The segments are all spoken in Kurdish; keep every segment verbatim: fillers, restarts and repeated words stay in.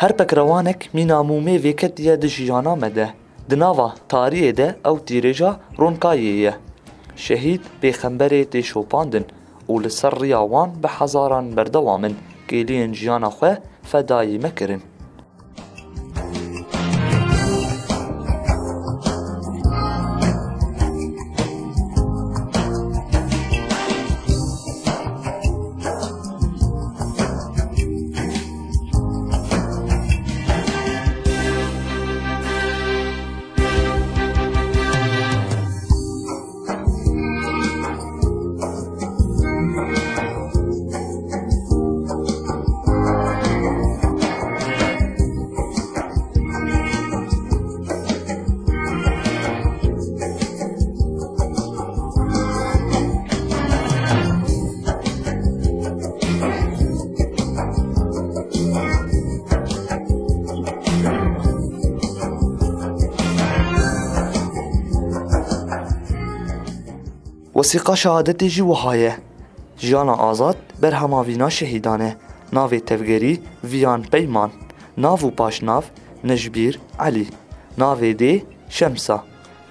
Her pekrewanek mîna mûmê vêketiye di jiyana me de. Di nava tariyê de ew tîrêja Ronkayê ye. Şehîd pêxemberê tê şopandin û li ser riya wan bi hezaran berdewam in kêliyên jiyana xwe fedayî me kirin. Wesîqa şehadetê jî wiha ye. Jiyana azad berhema vîna şehîdan e. Navê tevgerî Viyan Peyman. Nav û paşnav Nejbîr Elî. Navê dê Şemsa.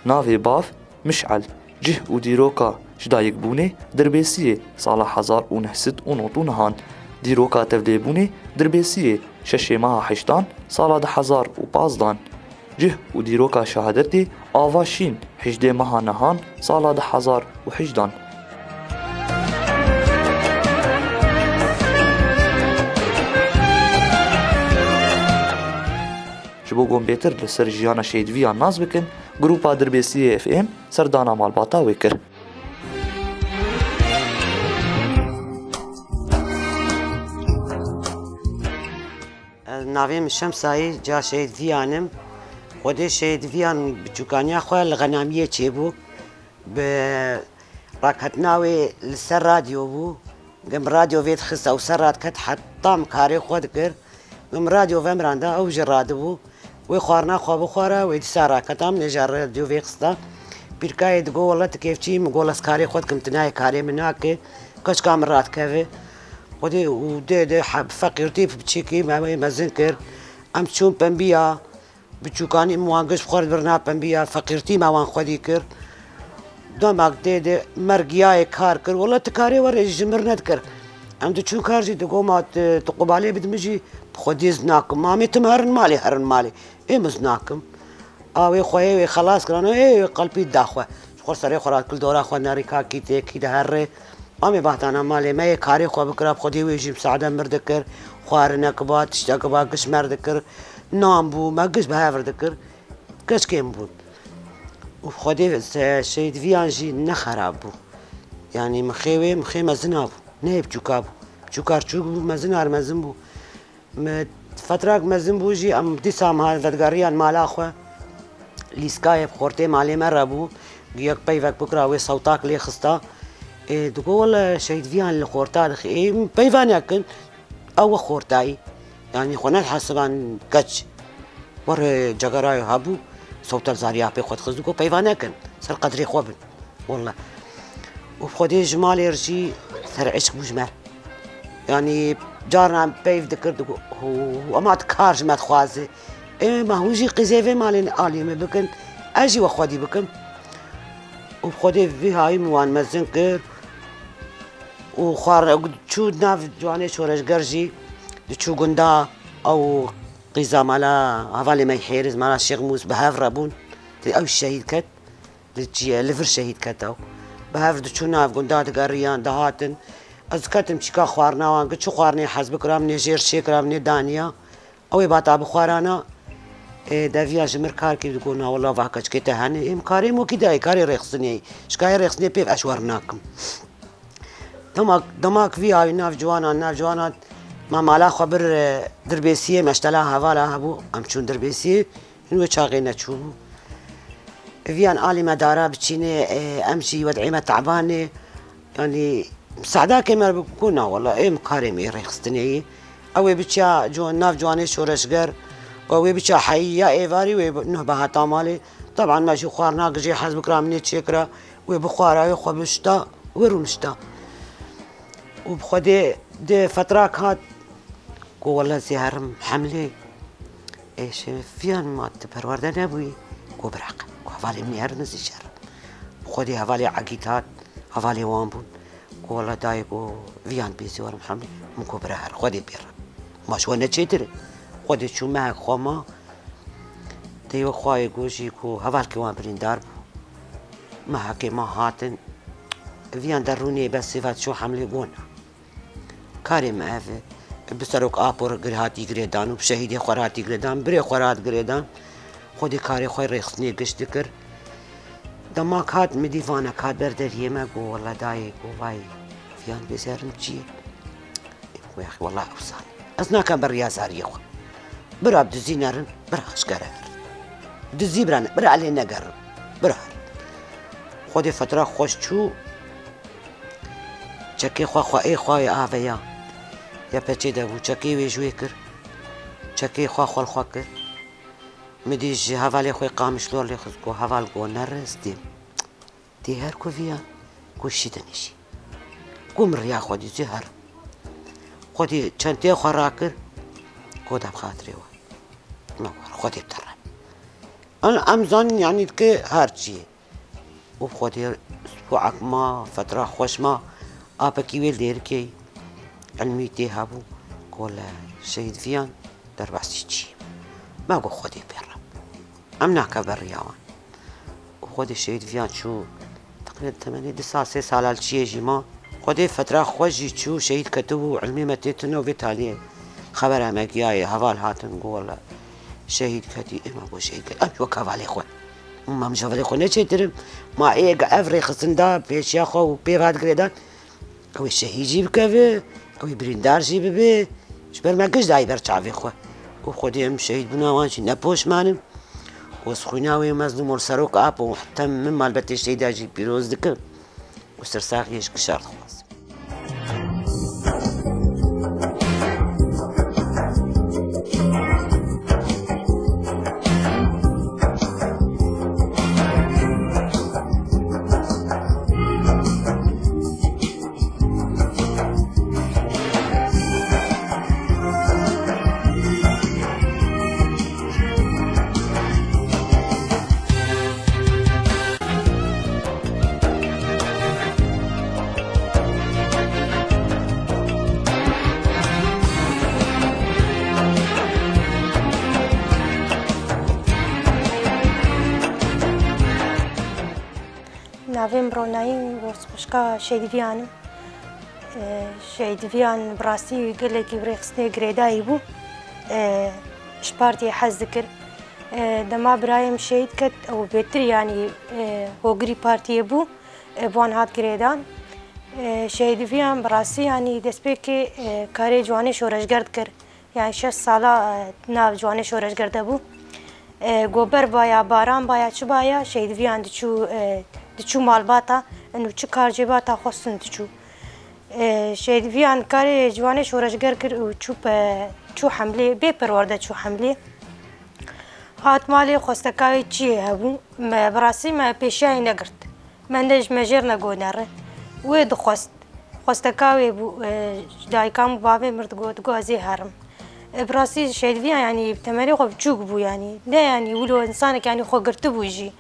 Navê bav Mişel. Cih û dîroka ji dayikbûnê Dirbêsiyê sala hezar û neh sed û nod û nehan. Dîroka tevlêbûnê Dirbêsiyê şeşê meha heştan sala du hezar û pazdan. Cih û dîroka şehadetê Ava Şîn hejdê meha nehan sala du hezar û hejdan. Ji bo ku em bêtir li ser jiyana Şehîd Viyan nas bikin, grupa Dirbêsiyê F M serdana malbata wê kir. Ez navê min Şemsayî, ca Şehîd Viyan im. Xwedê Şehîd Viyan biçûkaniya xwe li Xenamiyê çêbû. Bi raketina wê li ser radyo bû. Gim radyo vê dixist ew ser radiket heta min karê xwe dikir. Gim radyo vemiranda ew jî radibû. Wê xwarina xwe bixwara, wê dîsa raketa min ê ji radyo vê xista. Pîrkayê digo, wele tu kêfçî, min got, ez karê xwe dikim, tu nayê karê min nake, keçika min radikeve. Xwedê û dê dê he-, bi feqîrtî bi biçîkî me wê mezin kir. Em çûn pembiya, biçûkanî min wan giş bi xwe re birina pembiya, feqîrtî me wan xwedî kir. Demek dê dê mergiyayê kar kir, wele tu karê were ji min re nedikir. Em diçûn kar jî digo, ma tu, tu qubalê bidî min jî bi xwedî ez nakim. Mamê tu min herin malê, herin malê. Ê min ez nakim. A wê xweyê wê xelas kirana, ê wê qelpî da xwe. Ji xwe serê xwe radikir dora xwe nerî kakî têkî de herê. Amê bahtana malê me yê karê xwe bikira, bi xwedê wê jî misaade mir dikir. Xwarine kiba, tişte kiba, giş mer dikir. Nan bû, me giş bi hev re dikir. Keç kêm bûn. Û bi xwedê se-, Şehîd Viyan jî ne xerab bû. Yanî mixê wê, mixê mezina bû. Ne yê biçûka bû. Biçûkar çûk bû, mezin ar mezin bû. Me fetrak mezin bû jî, em dîsa em ha-, vedigeriyan mala xwe. Lîskayê bi xortê malê me re bû. Yek peyvek bikira wê sewtak lê xista. Ê, digo, wele Şehîd Viyan li xorta dixê. Ê, peyva nekin. Ew we xortayî. Yanî xwe nedihesiban keç. Were cegerayê hebû. Sewta zariyapê xwe dixist. Digo, peyva nekin. Ser qedrê xwe bin. Wele. Û bi xwedê ji malê re jî ser eşq bû ji me re. Yanî carna peyv dikir, digo, "Hû, ema tu kar ji me dixwaze." Ê, ma hûn jî qîzê vê malê alî min bikin, ez jî we xwedî bikim. Û bi xwedê vî hayî min wan mezin kir. Û xwar çû nav ciwanê şoreşger jî diçû gunda, ew qîza mala hevalê me Hêriz, mala Şêx Mûs bi hev re bûn. Ew şehîd ket. Li çi ye? Li vir şehîd ket ew. Bi hev diçûn nav gunda digeriyan, dihatin. Ez diketim çîka xwarina wan, gi çi xwarinê hez bikira min ê jêr çêkira min ê daniya. Ew ê bata bixwarana, ê, deviya ji mir kar kir, digot, "Na wela va keçikê te hene." Ê, min karê mokî dayê, karê rêxistinê. Ji karê rêxistinê pêv ez wer nakim. Dema, dema ki vî awî nav ciwanan, nav ciwanan, me mala xwe bir, e, Dirbêsiyê, meştela hevala hebû, em çûn Dirbêsiyê. Hin wê çaxê neçûbû. Viyan alî me dara biçînê, e, em jî wed'ê me teban ê. Yanî, misadakê me bi ku na wela, ê min karê me yê rêxistinê yî. Ew ê biçiya ciwan, nav ciwanê şoreşger, û wê biçiya heyî ya êvarî wê bi-, nuh bihata malê. Teban me jî xwarina gijê hez bikira min ê çêkira, wê bixwara, wê xwe bişta, wê rûnişta. Û bi xwedê di fetrak hat, Ku wele ez ê herim hemlê, Ê, şeviyan ma tu perwerde nebûyî, ku bireq. Ku hevalê min ê her nizî şer. Xwedî hevalê Egîd hat, hevalê wan bûn. Ku wela dayê ku viyan bêzî werim hemlê, min ku bira her, Xwedê pê re. Ma ji we ne çêtir e. Xwedê çû mehek xwe ma, teywe xwayê ku jî ku hevalkê wan birîndar bû. Mehekê ma hatin, viyan derûnê bes sêva çû hemlê gona. Karê me ev e. Bi serok Apo re gir hatî girêdan û bi şehîdê xwe re hatî girêdan, birê xwe re hat girêdan. Xwedê karê xwe rêxistinê giş dikir. Dema kat min dîvanek hat ber deriyê me, got, "Wele dayê, got, vay, viyan bêzerim çi ye?" Got, "Yaxî, wele ewsan. Ez nakem ber riyazariyê xwe. Bira bi dizî nerin, bira aşkere herin. Dizî bira ne, bira elê negerin. Bira herin." Xwedê fetra xweş çû. Çekê xwe xwe ê xwe ê aveya. Ya peçê de bû, çekê wê ji wê kir. Çekê xwe xwe li xwe kir. Min dî ji hevalê xwe Qamişlo lê xist, got, "Heval, got, nere ez dêm." Dê her ku viya, got, "Şî dinê şî." Got, "Min riya xwe dîtî herim." Xwedê çentê xwe rakir, got, "Dem xatirê we. Me war, Xwedê bi te re." Em, em zanin, yanî dike her çi ye. Û Xwedê spoak ma, fetra xweş ma, apekî wê lêrikê ilmî tê hebû, ku li şehîd viyan derbasî çî. Me got Xwedê pê re. Em nake beriya wan. Û Xwedê şehîd viyan çû, teqrîben temenê du sal, sê sal li çiyê jî ma. Xwedê fetra xweş jî çû, şehîd ketibû, ilmê me tê tune û vê taliyê xebera me giyaye, heval hatin, got, "Wele şehîd ketî, ê me got şehîd ketî." Em wek hevalê xwe. Ma min ji hevalê xwe ne çêtir im. Ma ê ge ev rêxistin da pêşiya xwe û pê ve hat girêdan, ew ê şehîd jî bikeve, ew ê birîndar jî bibe. Ji ber me giş dayî ber çavê xwe. Û Xwedê em şehîdbûna wan jî ne poşman im. Û ez xwîna wê mezlûm û li serok Apo û heta min malbetê şehîda jî pîroz dikim. Û sersaxiyê ji gişa dixwazim. Navê min Ronayî, Borsxweşka Şehîdviyan im. E, Şehîdviyan bi rastî gelekî bi rêxistinê girêdayî bû. E, ji partiyê hez dikir. E, dema birayê min şehîd ket, ew bêtir, yanî, e, hogirî partiyê bû. E, bi wan hat girêdan. E, Şehîdviyan bi rastî, yanî, destpêkê, e, karê ciwanê şoreşger dikir. Yani şeş sala, e, nav ciwanê şoreşger de bû. E, gober baya, baran baya, çi baya, Şehîdviyan diçû, e, diçû malbata, û çi kar cêbata xwestin diçû. E, Şehîdviyan karê ciwanê şoreşger kir û çû pe-, çû hemlê, bê perwerde çû hemlê. Hat malê, xwesteka wê çiyê hebû, me bi rastî me pêşiyayê negirt. Me ne ji me jêr negonere. Wê dixwest. Xwesteka wê bû, e, ji dayika min û bavê min re digot, digot, "Ez ê herim." E, bi rastî Şehîdviyan, yanî, bi temenê xwe biçûk bû, yanî. Ne, yanî, wilo însanek, yanî, xwe girtibû jî.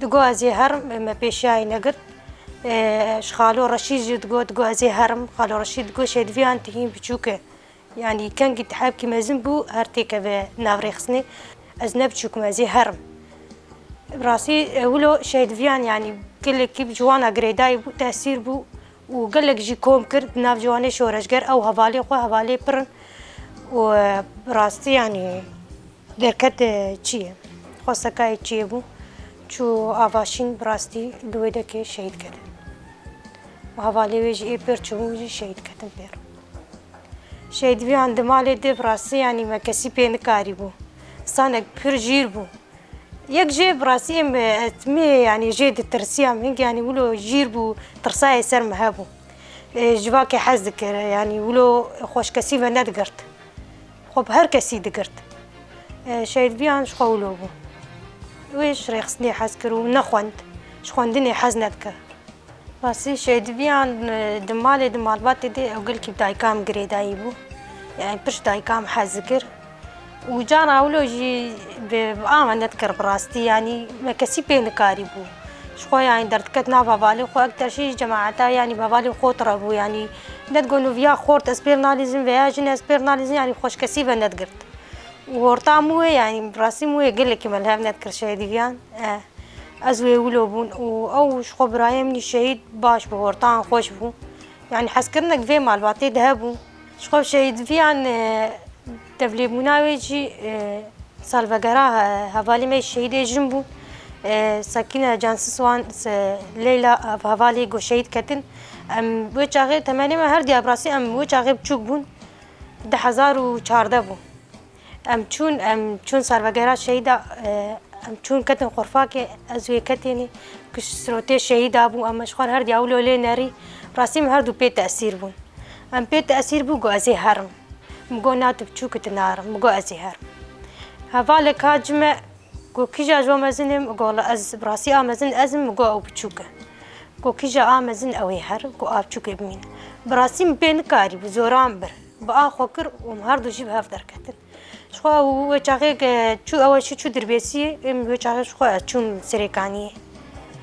Digot, "Ez ê herim", e, me pêşiyayê negirt. E, ji Xalo Reşîd jî digot, digot, "Ez ê herim." Xalo Reşîd digot, "Şehîdviyan, tu hîn biçûk e." Yanî kengî tu hebkî mezin bû, her têkeve nav rêxistinê. Ez ne biçûk im, ez ê herim. Bi rastî, e, wilo Şehîdviyan, yanî gelekî bi ciwana girêdayî bû, tesîr bû û gelek jî kom kir di nav ciwanê şoreşger, ew hevalê xwe, hevalê pir in û, e, bi rastî, yanî derket, e, çi ye? Xwestekayê çi ye bû? Çû Avaşîn, bi rastî li wê dekê şehîd ketin. Û hevalê wê jî ê pir çûbû jî şehîd ketin pê re. Şehîdviyan di malê de bi rastî, yanî, me kesî pê nikarîbû. Sanek pir jîr bû. Yek jê bi rastî em, e, ez mi, yanî, jê ditirsiyam, hingî, yanî, wilo jîr bû, tirsayê ser me hebû. E, civakê hez dikir, yanî, wilo xweşkesî ve nedigirt. Xwe bi her kesî digirt. E, Şehîdviyan ji xwe wilo bû. Wê ji rêxistinê hez kir û nexwend. Ji xwendinê hez nedikir. Rastî Şehîdviyan, e, di malê, di malbatê de ew gelkî bi dayika min girêdayî bû. Yani pişt dayika min hez dikir. Û cara wilo jî bi, bi a me nedikir bi rastî, yanî me kesî pê nikarîbû. Ji xwe yanî derdiket nav hevalê xwe, ekter jî cemaeta yanî bi hevalê xwe tire bû, yanî nedigot viya xort ez pêr nalîzim veya jin ez pêr nalîzim, yanî xweşkesî ve nedigirt. Û horta mû wê, yanî bi rastî mû wê gelekî me li hev nedikir şehîdiyan. E, ez wê wilo bûn û ew ji xwe birayê min şehîd baş bû, hortan xweş bû. Yanî hezkirinek vê malbatê de hebû. Ji xwe şehîdviyan, e, tevlêbûna wê jî, e, salvegera he-, hevalê me şehîdê jin bû. E, Sekîne Cansiswan, se-, Leyla, hev-, hevalê ku şehîd ketin. Em wê çaxê temenê me her diya bi rastî em wê çaxê biçûk bûn. Du hezar û çardeh bû. Em çûn, em çûn salvegera şehîda, e, em çûn ketin Xurfakê, ez wê ketênê, ku sirotê şehîda bû, em ji xwe her diya wilo lê nerî, rastî min her du pê tesîr bûn. Em pê tesîr bû, got ez ê herim. Min got na tu biçûk î, tu narim, min got ez ê herim. Hevalek hat ji me, got kîja ji we mezin e, min got wela ez bi rastî a mezin ez im, min got ew biçûk e. Got kîja a mezin ew ê her, got a biçûk ê bimîne. Bi rastî min pê nikarîbû, zoran bir. Bi a xwe kir û em her du jî bi hev derketin. Ji xwe û wê çaxê ke çû, ew çû, çû Dirbêsiyê, êm wê çaxê ji xwe ez çûm Serêkaniyê.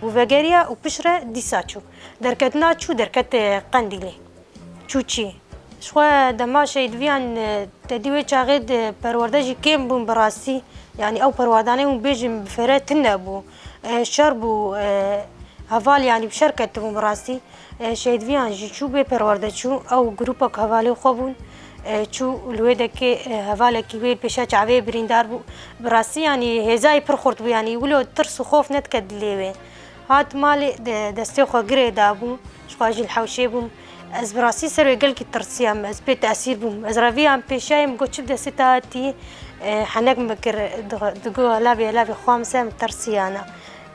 Û vegeriya û piştre dîsa çû. Derketina çû derket, e, Qendîlê. Çû çî. Ji xwe dema şehîdviyan, e, te dî wê çaxê de perwerde jî kêm bûn bi rastî. Yanî ew perwerdane hûn bêjin bi fere tune bû. E, şer bû, e, heval yanî bi şer ketibûn bi rastî. E, şehîdviyan jî çû bê perwerde çû, ew grûpek hevalê xwe bûn. E, çû li wê dekê, e, hevalekî wê pêşa çavê birîndar bû. Bi rastî, yanî hêzayê pir xurt bû, yanî wilo tirs û xof nedike dilê wê. Hat malê, de-, destê xwe girê dabû, ji xwe jî li hewşê bûm. Ez bi rastî ser wê gelkî tirsiyam, ez pê tesîr bûm. Ez reviyam pêşiyayê, min got çi bi destê te hatî, e, henek min kir, di-, digo lavê, lavê xwe min ser min tirsiyana.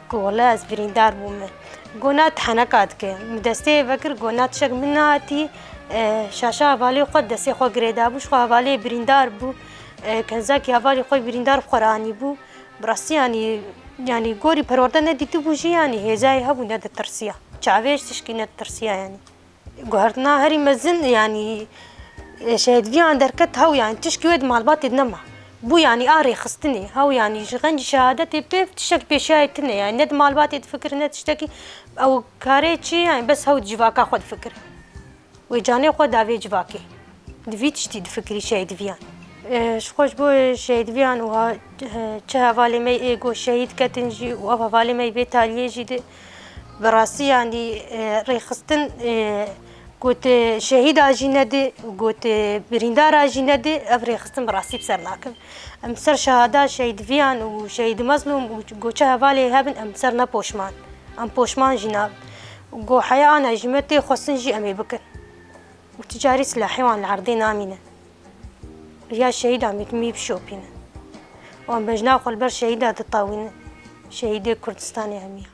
Got wele ez birîndar bûme. Got na tu heneka dike. Min destê vekir, got na tiştek min nehatî, e, şaşa hevalê xwe destê xwe girê dabû, ji xwe hevalê birîndar bû. E, kenzakî hevalê xwe birîndar bi xwe re anîbû. Bi rastî yanî, yanî gorî perwerde nedîtibû jî yanî hêzayê hebû neditirsiya. Çavê ji tişkî neditirsiya yanî. Guhertina herî mezin, yanî, e, şehîdviyan derket hew, yanî tişkî wê di malbatê de nema. Bû, yanî, a rêxistinê hew, yanî, ji xencî şehadetê pê tiştek pêşiyayê tune, yanî, ne di malbatê difikir, ne tiştekî, ew karê çi, yanî, bes hew di civaka xwe difikir. Wê canê xwe da vê civakê. Di vî tiştî difikirî şehîdviyan. E, ji xwe ji bo şehîdviyan û ha-, e, çi hevalê me yê ku şehîd ketin jî û ev hevalê me yê vê taliyê jî di Bi rastî, yanî, e, rêxistin, e, got, e, şehîda jî nedi, got, e, birîndara jî nedi, ev rêxistin bi rastî bi ser nakin. Em ser şehada şehîd Viyan û şehîd Mezlûm û goça hevalê hebin, em ser ne poşman. Em poşman jî nabin. Got heya ana jî me tê xwestin jî em ê bikin. Û tu carî silahê wan li erdê namîne. Riya şehîda mî bişopîne. Wan bejna xwe li ber şehîda ditewîne. Şehîdê Kurdistanê hemiya.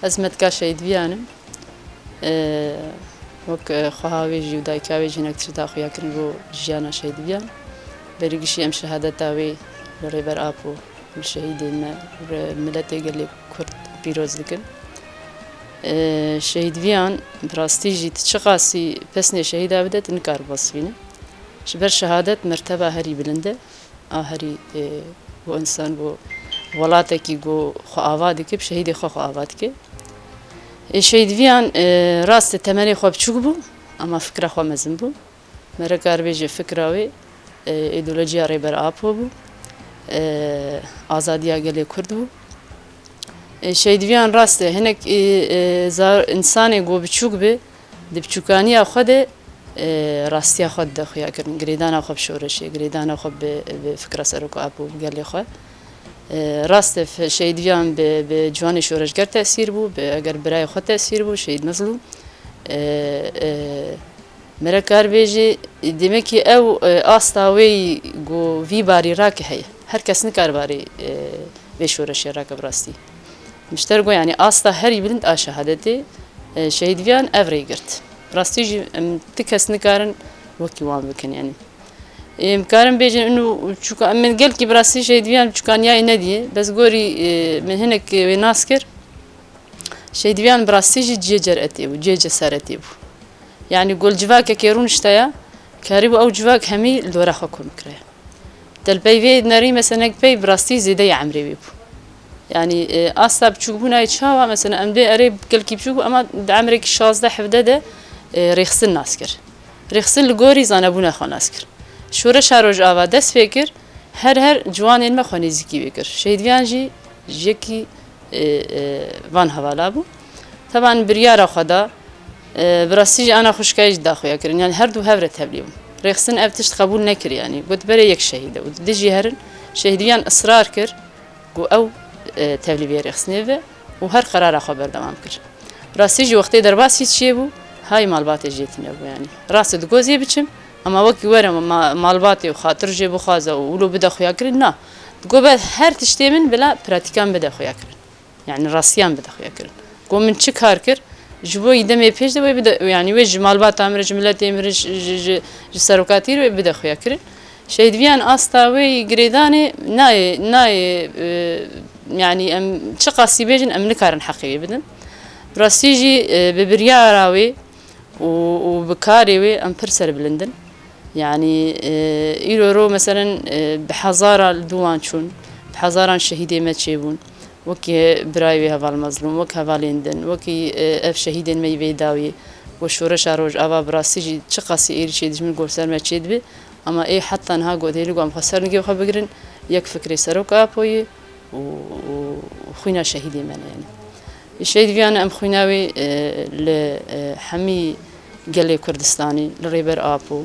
Ez Metka Şehîd Viyan im. E, wek, e, xweha wê jî û dayika wê jî hinek tişt da xuyakirin bo jiyana Şehîd Viyan. Berî gişî em şehadeta wê li Rêber Apo, li şehîdên me, li miletê gelê Kurd pîroz dikin. E, Şehîd Viyan bi rastî jî tu çiqasî pesnê şehîda bide, tu nikare wasfîne. Ji ber şehadet merteba herî bilind e. A herî, e, ku însan ku welatekî ku xwe ava dike, bi şehîdê xwe xwe ava dike. Ê, Şehîd Viyan, e, rast e, temenê xwe biçûk bû, ama fikra xwe mezin bû. Me re kar bêje fikra wê, e, îdeolojiya Rêber Apo bû, e, azadiya gelê Kurd bû. E, Şehîd Viyan rast e, hinek, e, e, zar-, însanê ku biçûk be, di biçûkaniya xwe de, e, rastiya xwe dide xuyakirin, girêdana xwe bi şoreşê, girêdana xwe bi, bi fikra Serok Apo, bi gelê xwe. E, rast e, fe-, şehîd Viyan bi, bi ciwanê şoreşger tesîr bû, bi eger birayê xwe tesîr bû, şehîd Mezlûm. E, e, mere kar bêjî, demek ki ew, e, asta wê ku vî barî rake heye. Her kes nikar barî, e, vê şoreşê rake bi rastî. Ji te re got, yanî asta herî bilind a şehadetê, e, şehîd Viyan ev rê girt. Rastî jî em ti kes nikarin wekî wan bikin, yanî. Em karin bêjin inu çuka, em gelkî bi rastî şehîd Viyan çukaniyayê nediye. Bes gorî, e, min hinek wê nas kir. Şehîd Viyan bi rastî jî cihê ceretê bû, cihê cesaretê bû. Yanî gol civakekê rûniştaya, karîbû ew civak hemî li dora xwe kom bikiraya. Te li pey vê nerî, mesela, nek pey bi rastî zêdeyê emrê wê bû. Yanî, e, asta biçûkbûna yê çawa, mesela, em dê erê gelkî biçûk bû, ema di emrekî şazdeh hevdeh de, e, rêxistin nas kir. Rêxistin li gorî zanebûna xwe nas kir. Şoreşa Rojava dest pê kir, her her ciwanên me xwe nêzîkî wê kir. Şehîd Viyan jî yekî, e, e, van hevala bû. Teban biryara xwe da, e, bi rastî jî ana xwişkayê jî da xuya kirin. Yanî her du hev re tevlî bûn. Rêxistin ev tişt qebûl nekir, yanî got berê yek şehîd e û dijî herin. Şehîd Viyan israr kir ku ew, e, tevlî vê rêxistinê be û her qerara xwe berdewam kir. Rastî jî wextê derbasî çiyê bû, hay malbatê jê tune bû, yanî. Rast e, digot zê biçim, ema wekî were ma-, malbatê û xatir jê bixwaze û wilo bide xuya kirin, na. Digot be her tiştê min bila pratîkan bide xuya kirin. Yanî rastiyan bide xuya kirin. Got min çi kar kir, ji bo yî demê pêş de wê bide, yanî wê ji malbata min re, ji miletê min re, ji, ji, ji, ji serokatî re wê bide xuya kirin. Şehîd Viyan asta wê yî girêdanê nayê, nayê, e, yanî em çiqasî bêjin, em nikarin heqê wê bidin. Rastî jî, e, bi biryara wê û, û bi karê wê em pir serbilind in. Yanî, e, îro ro, meselen, e, bi hezara li dû wan çûn, bi hezaran şehîdê me çêbûn. Wekî birayê wê heval Mezlûm, wek hevalên din, wekî, e, ev şehîdên me yî vê dawî, we şoreşa Rojava bi rastî jî çiqasî êrîşê dijmin gor ser me çêdibe, ama ê heta niha got hêlî ku em xwe ser nigê xwe bigirin, yek fikrê Serok Apoyê û, û xwîna şehîdê me ne, yanî. Şehîd Viyan em xwîna wê, e, li, e, hemî gelê Kurdistanê, li Rêber Apo,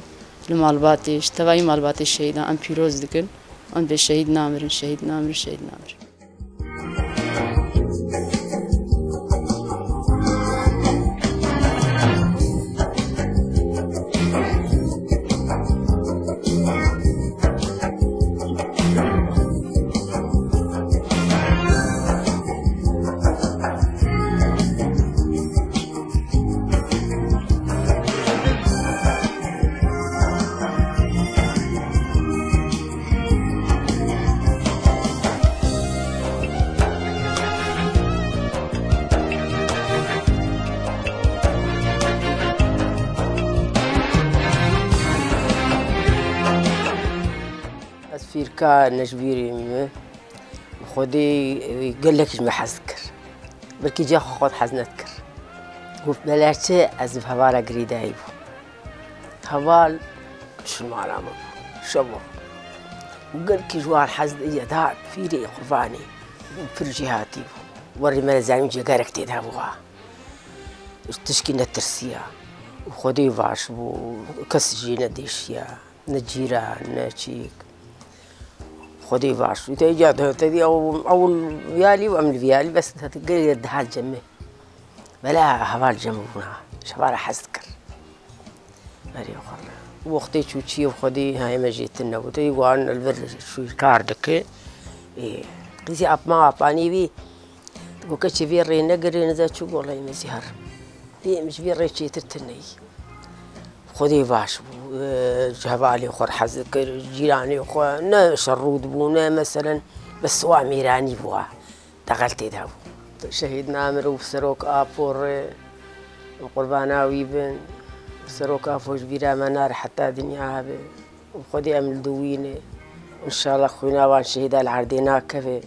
li malbatê, ji tevayî malbatê şehîdan em pîroz dikin. Em bê şehîd namirin, şehîd namirin, şehîd namirin. Ez fîrka Necbîrê me. Xwedê gelek ji me hez dikir. Belkî cîya xwe xwe hez nedikir. Got, bela çi ez bi hevala girêdayî bûm. Heval şimara me bû. Şevo. Gelkî ji wan hez diye da fîrê qurbanê. Pir jêhatî bû. Werî me zanî cêgerek tê de bû ha. Tişkî netirsiya. Xwedê baş bû. Kes jê nedêşiya. Ne cîran, ne çîk. Xwedê baş. Te ya de, te ya ew, ew li viyalî û em li viyalî, bes te gelê dihat cemê. Bela heval cem bûna. Şevara hez dikir. Berê xwe. Wextê çû çiyê Xwedê, ha, ême jê tune bû. Te wan li vir şû kar dike. Ê, qîzî apma apanî wî. Got, keçê vê rê negirê, niza çû, golayê me zî her. Vê em ji vê rê çêtir tune yî. Xwedê baş bû, e, ji hevalê xwe re hez dikir, cîranê xwe, ne şerrûd bû, ne meselen, bes wa mêranî bû ha. Dexel tê de bû. Şehîd Namir û Serok Apo re qurbana wî bin. Serok Apo ji bîra me nare heta dinya hebe. Xwedê em li dû wî ne. Înşallah xwîna wan şehîda li erdê nakeve.